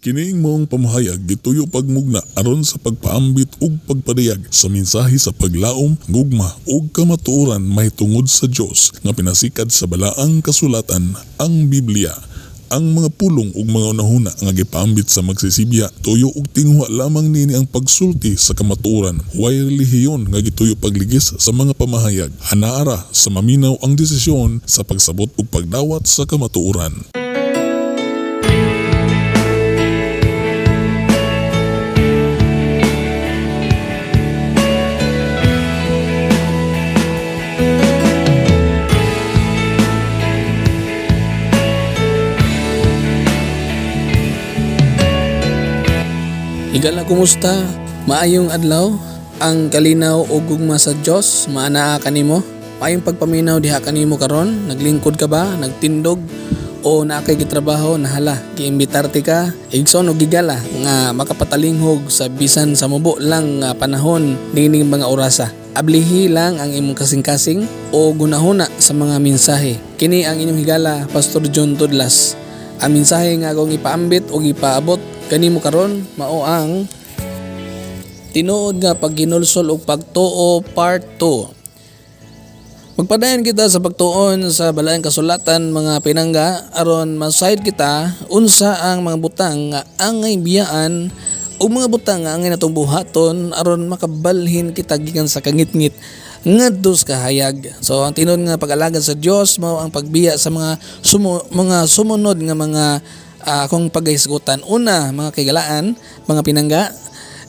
Kining maong pamahayag gituyo pagmugna aron sa pagpaambit ug pagpadayag sa mensahe sa paglaom, gugma ug kamatuoran mahitungod sa Dios nga pinasikad sa balaang kasulatan, ang Biblia. Ang mga pulong ug mga hunahuna nga gipaambit sa magsisibya tuyo ug tinguha lamang niini ang pagsulti sa kamatuoran. Way relihiyon nga gituyo pagligis sa mga pamahayag. Anaa ra sa maminaw ang desisyon sa pagsabot ug pagdawat sa kamatuoran. Higala, kumusta? Maayong adlaw, ang kalinaw o gugma sa Dios maanaa kanimo. Maayong pagpaminaw diha kanimo karon, naglingkod ka ba, nagtindog o naa kay gitrabaho nahala, giimbitar ti ka, igsoon og gigala nga makapatalinghog sa bisan sa mubo lang nga panahon niining mga orasa. Ablihi lang ang imong kasing-kasing o gunahuna sa mga mensahe. Kini ang inyong higala, Pastor John Tudlas. Ang mensahe nga akong ipaambit o ipaabot kanimo karon mao ang tinuod nga pagginulsol og pagtuo part 2. Magpadayon kita sa pagtuon sa balaang kasulatan, mga pinangga, aron masayod kita unsa ang mga butang nga angay biyaan o mga butang nga angay natong buhaton aron makabalhin kita gikan sa kangitngit ngadto sa kahayag. So ang tinuod nga pag-alagad sa Dios mao ang pagbiya sa mga sumunod nga mga akong paghisgutan. Una, mga kaigalaan, mga pinangga,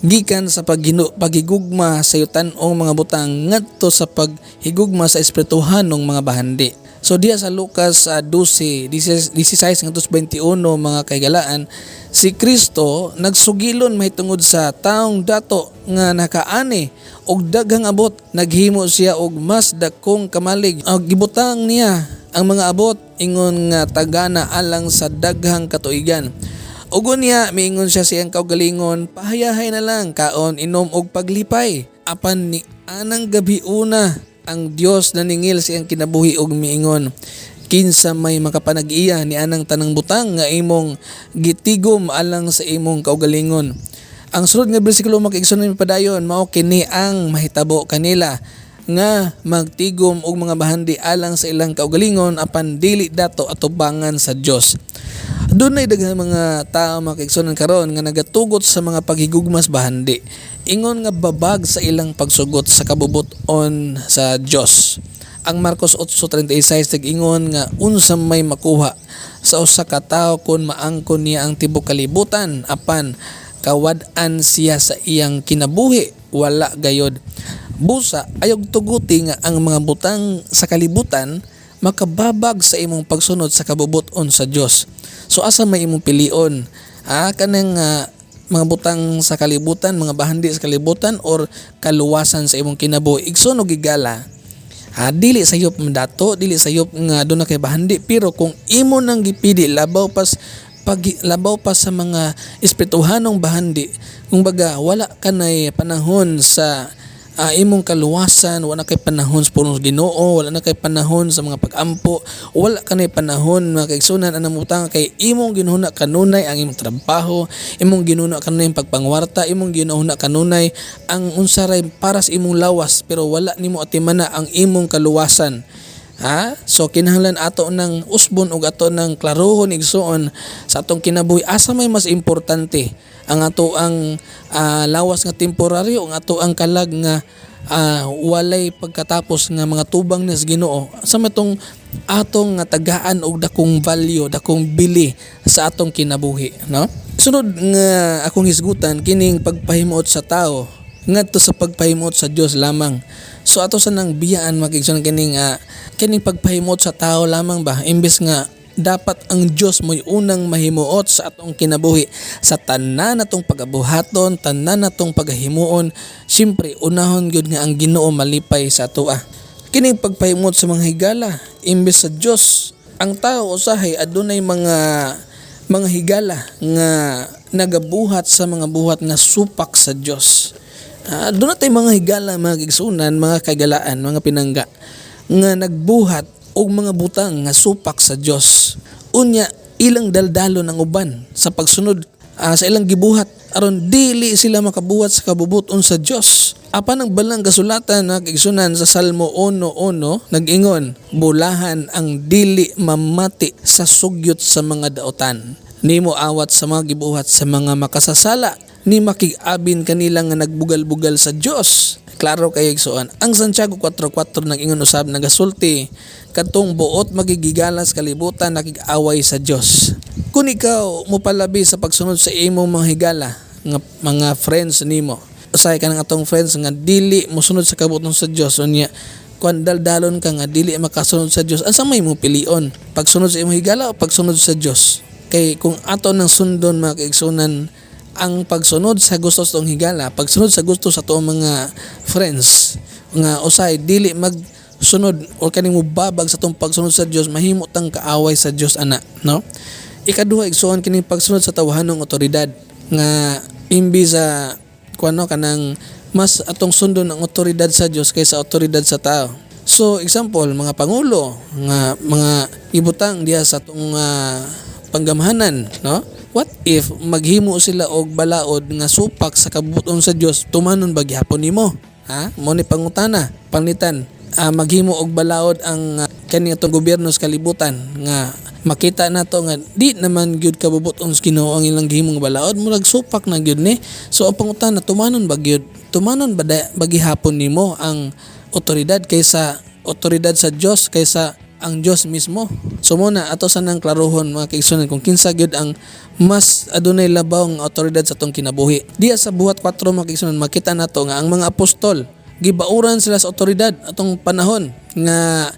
gikan sa paghigugma sa yutan-ong mga butang ngadto sa paghigugma sa espirituhanong mga bahandi. So diha sa Lucas 12, 16 ngadto sa 21, mga kaigalaan, si Kristo nagsugilon mahitungod sa taong dato nga nakaani og daghang abot. Naghimo siya og mas dakong kamalig. Og gibutang niya ang mga abot ingon nga tagana alang sa daghang katuigan. Ug unya miingon siya sa iyang kaugalingon, pahayahay na lang, kaon, inom og paglipay. Apan ni anang gabi una, ang Dios naningil sa iyang kinabuhi og miingon, kinsa may makapanag-iya ni anang tanang butang nga imong gitigom alang sa imong kaugalingon? Ang sunod nga bersikulo, mga kaigsoon, padayon, mao kini ang mahitabo kanila nga magtigom og mga bahandi alang sa ilang kaugalingon apan dili dato atubangan sa Dios. Dunay daghang mga tao, mga kaigsuonan, karon nga nagatugot sa mga paghigugmas bahandi. Ingon nga babag sa ilang pagsugot sa kabubut-on sa Dios. Ang Marcos 8:36 nag-ingon nga unsa may makuha sa usa ka tawo kon maangkon niya ang tibuok kalibutan apan kawad-an siya sa iyang kinabuhi? Wala gayod. Busa ayog tuguti nga ang mga butang sa kalibutan makababag sa imong pagsunod sa kabubut-on sa Dios. So asa may imong pilion? Kanang mga butang sa kalibutan, mga bahandi sa kalibutan or kaluwasan sa imong kinabuhi? Igsoon og higala, dili sayop dato, dili sayop nga doon na kay bahandi, pero kung imo nang gipili labaw pa sa mga espirituhanong bahandi, kung baga wala ka nay panahon sa imong kaluwasan, wala kay panahon sa pulong Ginoo, wala na kay panahon sa mga pag-ampo, wala ka nay panahon, mga kaigsunan, anang butang kay imong ginuhuna kanunay ang imong trabaho, imong ginuhuna kanunay ang pagpangwarta, imong ginuhuna kanunay ang unsa ray para sa imong lawas, pero wala nimo atimana ang imong kaluwasan. Ha? So kinahanglan ato ng usbon ug ato ng klarohon, igsuon, sa atong kinabuhi asa may mas importante, ang ato ang lawas nga temporaryo, ang ato ang kalag nga walay pagkatapos nga mga tubang ni sa Ginoo. Sa matong atong nga tagaan og dakong value, dakong bili sa atong kinabuhi, no? Sunod nga akong hisgutan kining pagpahimuot sa tao ngadto sa pagpahimuot sa Dios lamang. So ato sa nang biyaan, mga kaigsoon, kining pagpahimuot sa tao lamang ba, imbes nga dapat ang Dios mo'y unang mahimuot sa atong kinabuhi sa tanan natong pagabuhaton, tanan natong pagahimuon. Siyempre unahon gyud nga ang Ginoo malipay sa atoa. Kining pagpahimuot sa mga higala imbes sa Dios. Ang tao usahay adunay mga higala nga nagabuhat sa mga buhat nga supak sa Dios. Doon na mga higala, mga igsunan, mga kagalaan, mga pinangga nga nagbuhat og mga butang nga supak sa Dios. Unya ilang daldalo ng uban sa pagsunod sa ilang gibuhat aron dili sila makabuhat sa kabubuton sa Dios. Apan ang balang kasulatan na kaigsunan sa Salmo 1:1 nag-ingon, bulahan ang dili mamati sa sugyot sa mga daotan, nimo awat sa mga gibuhat sa mga makasasala, ni makig-abin kanila nga nagbugal-bugal sa Dios. Klaro kay, igsuon. Ang Santiago 4:4 nag-ingon usab, nagasulti kadtong buot magigigalas kalibutan nakig-away sa Dios. Kung ikaw mopalabi sa pagsunod sa imong mga higala nga mga friends nimo, usahay ka ng atong friends nga dili mosunod sa kabuton sa Dios, unya kuan daldalon ka nga dili makasunod sa Dios, asa may mo pilion? Pagsunod sa imong higala o pagsunod sa Dios? Kay kung ato nang sundon, mga kaigsunan, ang pagsunod sa gusto sa atong higala, pagsunod sa gusto sa atong mga friends nga usay dili magsunod o kaning mobabag sa atong pagsunod sa Dios, mahimo tang kaaway sa Dios ana, no? Ikaduha, igsuon, kining pagsunod sa tawhanong otoridad nga imbi sa kuano kanang mas atong sundon ang otoridad sa Dios kaysa otoridad sa tao. So example, mga pangulo nga mga ibutang diha sa atong panggamhanan, no? What if maghimo sila og balaod nga supak sa kabubuton sa Dios, tumanon ba gihapon nimo? Ha? Mo ni pangutana, panglitan, maghimo og balaod ang kani atong gobyerno sa kalibutan nga makita nato nga di naman gyud kabubuton sa Ginoo ang ilang gihimong balaod, murag supak na gyud ni. So ang pangutana, tumanon ba gyud? Tumanon ba ba gihapon nimo ang otoridad kaysa otoridad sa Dios, kaysa ang Dios mismo? So mo na ato sanang klarohon, mga kaigsunan, kung kinsa gyud ang mas adunay labaw nga otoridad sa atong kinabuhi. Diya sa Buhat 4, mga kaigsunan, makita nato nga ang mga apostol gibauran sila sa otoridad atong panahon nga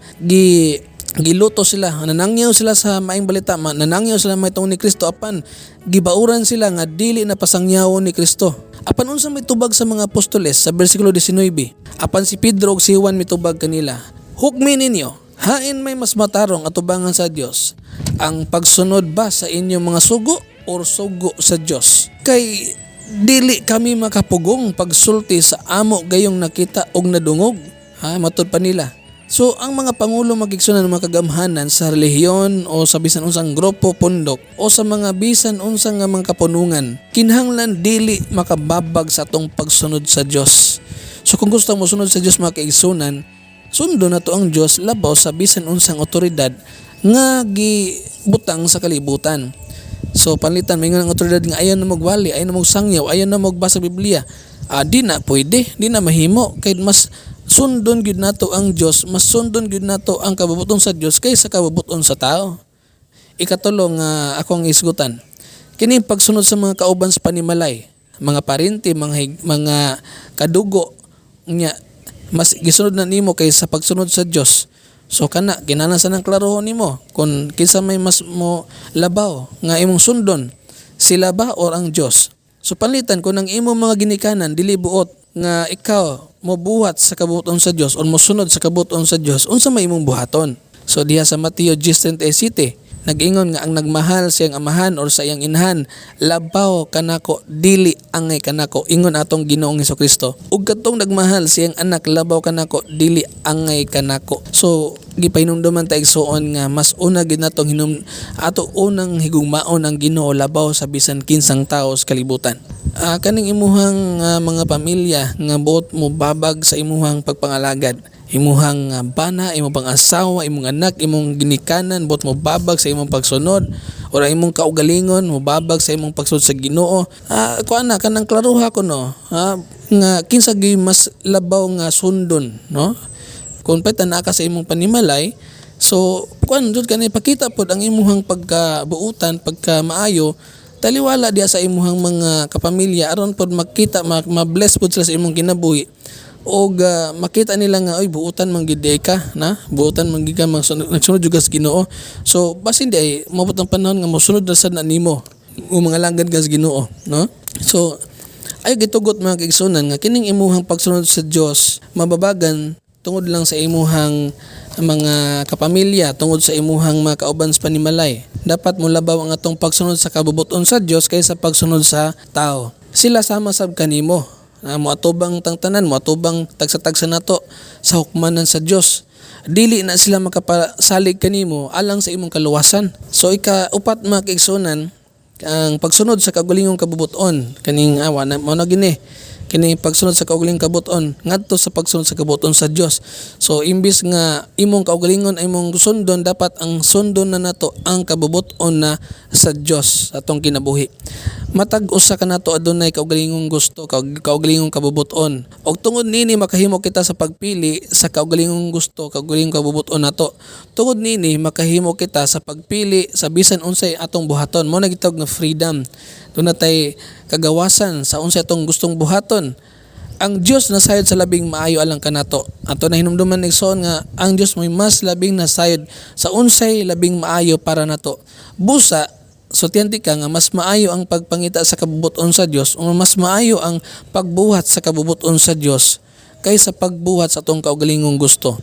giluto sila, nanangyaw sila sa maayong balita, nanangyaw sila mahitungod ni Kristo, apan gibauran sila nga dili na pasangyawon ni Kristo. Apan unsa may tubag sa mga apostoles sa bersikulo 19? Apan si Pedro ug si Juan mitubag kanila, "Hukmi ninyo, hain may mas matarong atubangan sa Dios, ang pagsunod ba sa inyong mga sugo or sugo sa Dios? Kay dili kami makapugong pagsulti sa amo gayong nakita og nadungog." Ha, matud pa nila. So ang mga pangulo, magigsunan, ng mga kagamhanan sa relihiyon o sa bisan unsang grupo, pundok o sa mga bisan unsang nga mga kapunungan, kinahanglan dili makababag sa atong pagsunod sa Dios. So kung gusto mo sunod sa Dios, mga kaigsunan, sundo na to ang Dios labaw sa bisan unsang otoridad nga gibutang sa kalibutan. So panlitan, may ang otoridad nga ayaw na magwali, ayaw na magsangyaw, ayaw na magbasa Biblia. Di na pwede, di na mahimo kay mas sundon gyud nato ang Dios, mas sundon gyud nato ang kabubuton sa Dios kaysa kabubuton sa tao. Ikatulo nga akong isgutan, kini pagsunod sa mga kauban sa panimalay, mga parente, mga kadugo nya mas gisunod na nimo kaysa pagsunod sa Dios. So kana kinahanglan sa nang klarohon nimo kung kinsa may mas mo labaw nga imong sundon, sila ba or ang Dios. So panlitan, kung ang imong mga ginikanan dili buot nga ikaw mobuhat sa kabuton sa Dios or mosunod sa kabuton sa Dios, unsa may imong buhaton? So diha sa Mateo 10:37 nag-ingon nga ang nagmahal sa iyang amahan or sa iyang inahan labaw kanako, dili angay kanako, ingon atong Ginoong Hesukristo. Ug katong nagmahal sa iyang anak labaw kanako, dili angay kanako. So gipahinumduman ta, igsuon, nga mas una gid natong hinum ato unang higugmaon ang Ginoo labaw sa bisan kinsang tawo sa kalibutan. Kaning imuhang mga pamilya nga buot mo babag sa imuhang pagpangalagad, imuhang bana, imong pang-asawa, imong anak, imong ginikanan, buot mo babag sa imong pagsunod or ang imong kaugalingon mo babag sa imong pagsunod sa Ginoo. Kuan na kanang klaruha ko, no? Nga kinsa gyud mas labaw nga sundon, no? Kung pwede naa ka sa imong panimalay, so kuan jud kani, pakita pod ang imuhang pagkabuutan, pagka maayo, taliwala diha sa imuhang mga kapamilya aron pod makita, ma-bless pod sila sa imong kinabuhi og makita nila nga, "Oy, buutan man gid ka na, buutan man gid ka, nagsunod jud ka sa Ginoo." So basin di ay moabot ang panahon nga mosunod na sad na nimo ug mga langad ka sa Ginoo, no? So ay gitugot, mga kaigsunan, nga kining imuhang pagsunod sa Dios mababagan tungod lang sa imuhang mga kapamilya, tungod sa imuhang mga kauban sa panimalay. Dapat molabaw ang atong pagsunod sa kabubuton sa Dios kaysa pagsunod sa tao. Sila sama sab kanimo na moatubang tang tanan, moatubang tagsa-tagsa nato sa hukmanan sa Dios. Dili na sila makapasalig kanimo alang sa imong kaluwasan. So ika upat, mga kaigsunan, Ang pagsunod sa kaugalingong kabubuton kaning awa na mao na gini kini pagsunod sa kaugalingong kabubuton ngadto sa pagsunod sa kabubuton sa Dios. So imbis nga imong kaugalingon ay imong sundon, dapat ang sundon na nato ang kabubuton na sa Dios atong kinabuhi. Matag usa kanato adunay kaugalingong gusto, kaugalingong kabubuton. Og tungod niini makahimo kita sa pagpili sa kaugalingong gusto, kaugalingong kabubuton nato. Tungod niini makahimo kita sa pagpili sa bisan unsay atong buhaton. Mao na gitawag nga freedom. Duna tay kagawasan sa unsay atong gustong buhaton. Ang Dios nasayod sa labing maayo alang kanato. Ato na hinumduman, igsoon, nga ang Dios mo'y mas labing nasayod sa unsay labing maayo para nato. Busa sultihan tika nga mas maayo ang pagpangita sa kabubuton sa Dios o mas maayo ang pagbuhat sa kabubuton sa Dios kaysa pagbuhat sa atong kaugalingong gusto.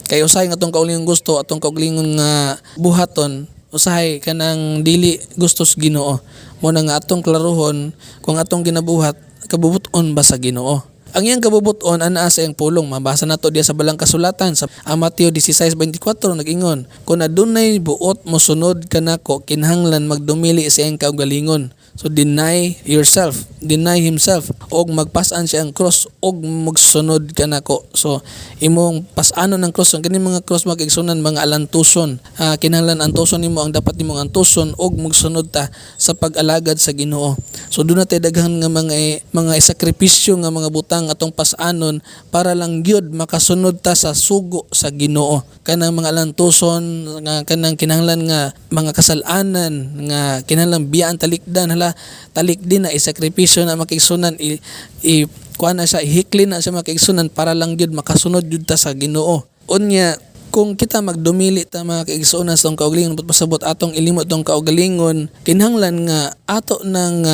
Kay usahay nga atong kaugalingong gusto, atong kaugalingon nga buhaton, usahay kanang dili gusto sa Ginoo. Mao na nga atong klarohon kung atong ginabuhat kabubuton ba sa Ginoo. Ang iyang kabubuton anaa sa iyang pulong. Mabasa nato diya sa balang kasulatan sa Mateo 16:24, nag-ingon, "Kung adunay buot mosunod kanako, kinahanglan magdumili sa iyang kaugalingon." So deny yourself, deny himself og magpas-an siya ang cross og magsunod kanako. So imong pas-anon ang cross, ang kining mga cross, mga kaigsunan, mga alantuson. Kinahanglan antuson nimo ang dapat nimong antuson og magsunod ta sa pag-alagad sa Ginoo. So duna tay daghan nga mga sakripisyo nga mga butang atong pas-anon para lang gyud makasunod ta sa sugo sa Ginoo. Kanang mga alantuson nga kanang kinahanglan nga mga kasal-anan nga kinahanglan biyaan, talikdan, hala, talikdin na, isakripisyo na, mga kaigsunan, i, i kuan na siya, ihikli na siya, mga kaigsunan, para lang gyud makasunod gyud ta sa Ginoo. Unya kung kita magdumili ta, mga kaigsuonan, sa atong kaugalingon, pasabot atong ilimot tong kaugalingon, kinahanglan nga ato nang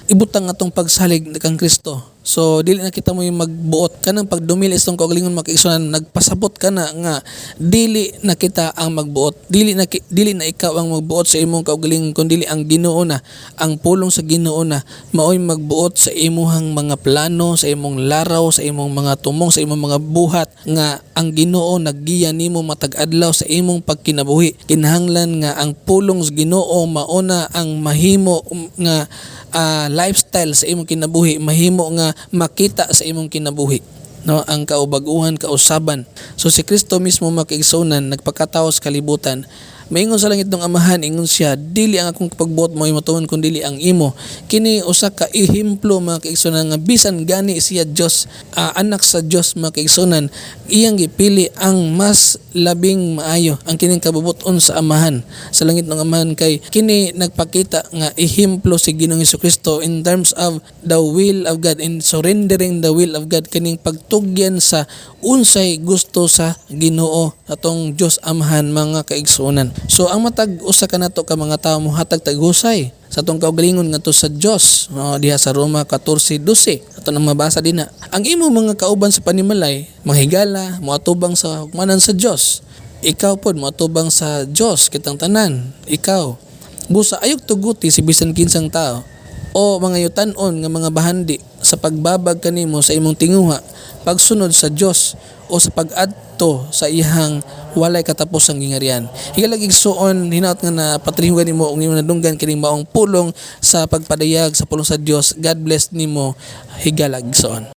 ibutang atong pagsalig kang Kristo. So dili na kita mo yung magbuot. Kanang pagdumili sa atong kaugalingon, mga kaigsuonan, nagpasabot ka na nga dili na kita ang magbuot, dili na ikaw ang magbuot sa imong kaugalingon, kun dili ang Ginoo na, ang pulong sa Ginoo na maoy magbuot sa imuhang mga plano, sa imong laraw, sa imong mga tumong, sa imong mga buhat, nga ang Ginoo naggiya nimo matag adlaw sa imong pagkinabuhi. Kinahanglan nga ang pulong sa Ginoo mauna ang mahimo nga lifestyle sa imong kinabuhi, mahimo nga makita sa imong kinabuhi, no, ang kaubaguhan, kausaban. So si Kristo mismo, mga kaigsuonan, nagpakatawo sa kalibutan. Maingon sa langit ng Amahan, ingon siya, "Dili ang akong pagbuot mo matuman kun dili ang imo." Kini usa ka ehemplo, mga kaigsuonan, nga bisan gani siya Dios, anak sa Dios, mga kaigsuonan, iyang gipili ang mas labing maayo, ang kining kabubuton sa Amahan, sa langit ng Amahan, kay kini nagpakita nga ehemplo si Ginoong Kristo in terms of the will of God, in surrendering the will of God, kining pagtugyan sa unsay gusto sa Ginoo, atong Dios Amahan, mga kaigsuonan. So ang matag usa kanato ka mga tawo mohatag tag husay sa atong kaugalingon ngadto sa Dios, no, diha sa Roma 14:12 ato nang mabasa dinha. Ang imong mga kauban sa panimalay manghigala, moatubang sa hukmanan sa Dios. Ikaw pod moatubang sa Dios, kitang tanan, ikaw. Busa ayog tuguti si bisan kinsang tao o mga yutan-on nga mga bahandi sa pagbabag kanimo sa imong tinguha pagsunod sa Dios o sa pag-adto sa iyang walay katapusang gingharian. Higala, igsuon, hinaot nga na patrihugan nimo ug imong nadunggan kining maong pulong sa pagpadayag sa pulong sa Dios. God bless nimo, higala, igsuon.